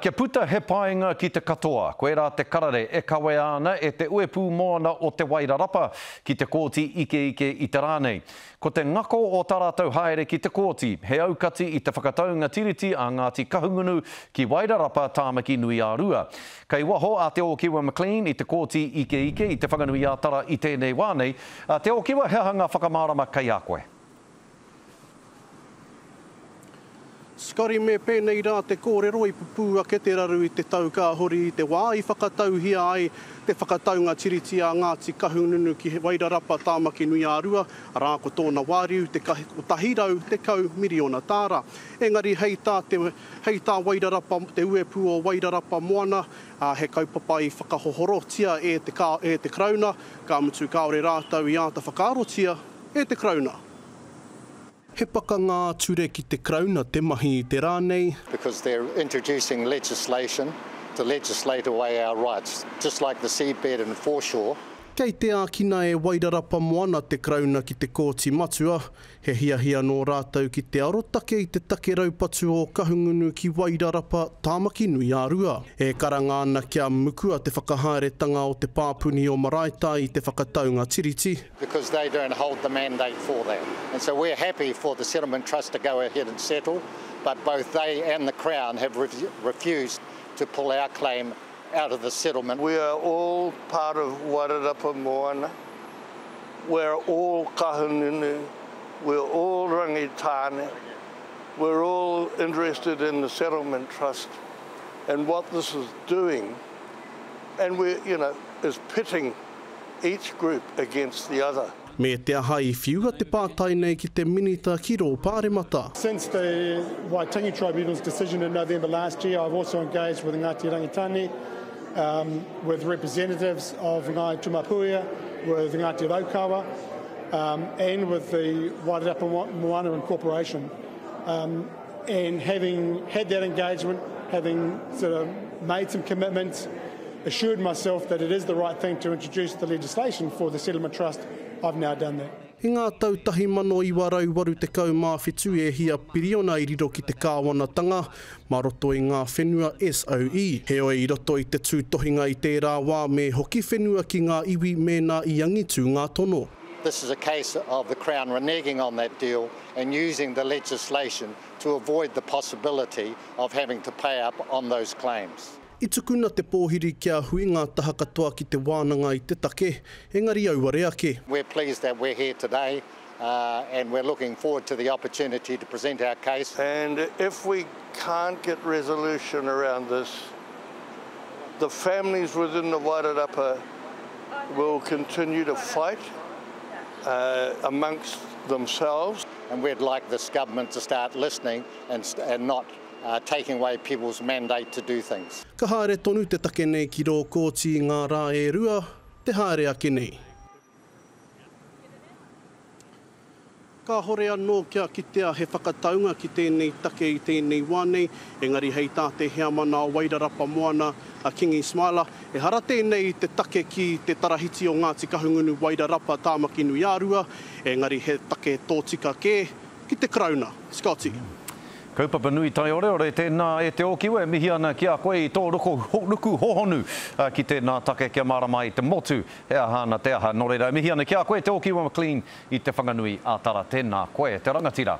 Kia puta he painga ki te katoa, koirā te karere e kawea ana e te uepū moana o Te Wairarapa ki te kōti ikeike i te rā nei. Ko te ngako o tā rātou haere ki te kōti, he aukati i te whakataunga tiriti a Ngāti Kahungunu ki Wairarapa, Tāmaki nui-ā-Rua. Kei waho a Te Ōkiwa McLean i te kōti ikeike i Te Whanganui-ā-Tara i tēnei wā nei. Te Ōkiwa, he aha ngā whakamārama kei a koe? Scotty Me pēnei rā te kōrero i pupū ake te raru i te tau ka hori i te wā i whakatauhia ai te whakataunga tiriti a Ngāti Kahungunu ki Wairarapa, Tāmaki-nui-ā-Rua, arā ko tōna wāriu te 110 miriona tāra. Engari hei tā te hei tā Wairarapa te uepū o Wairarapa Moana, ā, he kaupapa i whakahohorotia e te e te Karauna, ka mutu kāore rātou i āta whakaarotia e te Karauna. He pakanga ā-ture ki te Karauna te mahi i te rā nei. Because they're introducing legislation to legislate away our rights, just like the seabed and foreshore. Kei te ākina e Wairarapa Moana te Karauna ki te Kōti Matua, he hiahia nō rātou ki te arotake i te take raupatu o Kahungunu ki Wairarapa, Tāmaki-nui-ā-Rua. E karanga ana kia mukua te whakahaeretanga o te pāpuni o Maraetai i te whakataunga Tiriti. Because they don't hold the mandate for that. And so we're happy for the Settlement Trust to go ahead and settle, but both they and the Crown have refused to pull our claim out of the settlement. We are all part of Wairarapa Moana, we're all Kahungunu, we're all Rangitāne, we're all interested in the Settlement Trust and what this is doing, and we're, you know, is pitting each group against the other. Me te aha i whiua te pātai nei ki te Minita ki rō Pāremata. Since the Waitangi Tribunal's decision in November last year, I've also engaged with Ngāti Rangitāne, um, with representatives of Ngāi Tūmapuia, with Ngāti Raukawa, um, and with the Wairarapa Moana Incorporation. Um, and having had that engagement, having sort of made some commitments, assured myself that it is the right thing to introduce the legislation for the Settlement Trust, I've now done that. I ngā tau 1987 e hia piriona i riro ki te kāwanatanga mā roto i ngā whenua SOE. Heoi i roto i te tūtohinga i tērā wā me hoki whenua ki ngā iwi mēnā i angitu ngā tono. This is a case of the Crown reneging on that deal and using the legislation to avoid the possibility of having to pay up on those claims. I tukuna te pōhiri kia hui ngā taha katoa ki te wānanga i te take, engari auare ake. We're pleased that we're here today and we're looking forward to the opportunity to present our case. And if we can't get resolution around this, the families within the Wairarapa will continue to fight amongst themselves. And we'd like this government to start listening and, and not taking away people's mandate to do things. Ka haere tonu te take nei ki rō kōti i ngā rā e rua te haere ake nei. Kāhore anō kia kitea he whakataunga ki tēnei take i tēnei wā nei, engari hei tā te heamana o Wairarapa Moana, a Kingi Smiler, ehara tēnei i te take ki te tarahiti o Ngāti Kahungunu Wairarapa Tāmaki-nui-ā-Rua, engari he take tōtika kē ki te Karauna. Scotty. Kaupapa nui taioreore tēnā e Te Ōkiwa e mihi ana ki a koe i tō ruku hohonu ki tēnā take kia mārama ai te motu he aha ana te aha. Nō reira e mihi ana ki a koe Te Ōkiwa McLean i Te Whanganui a Tara. Tēnā koe te rangatira.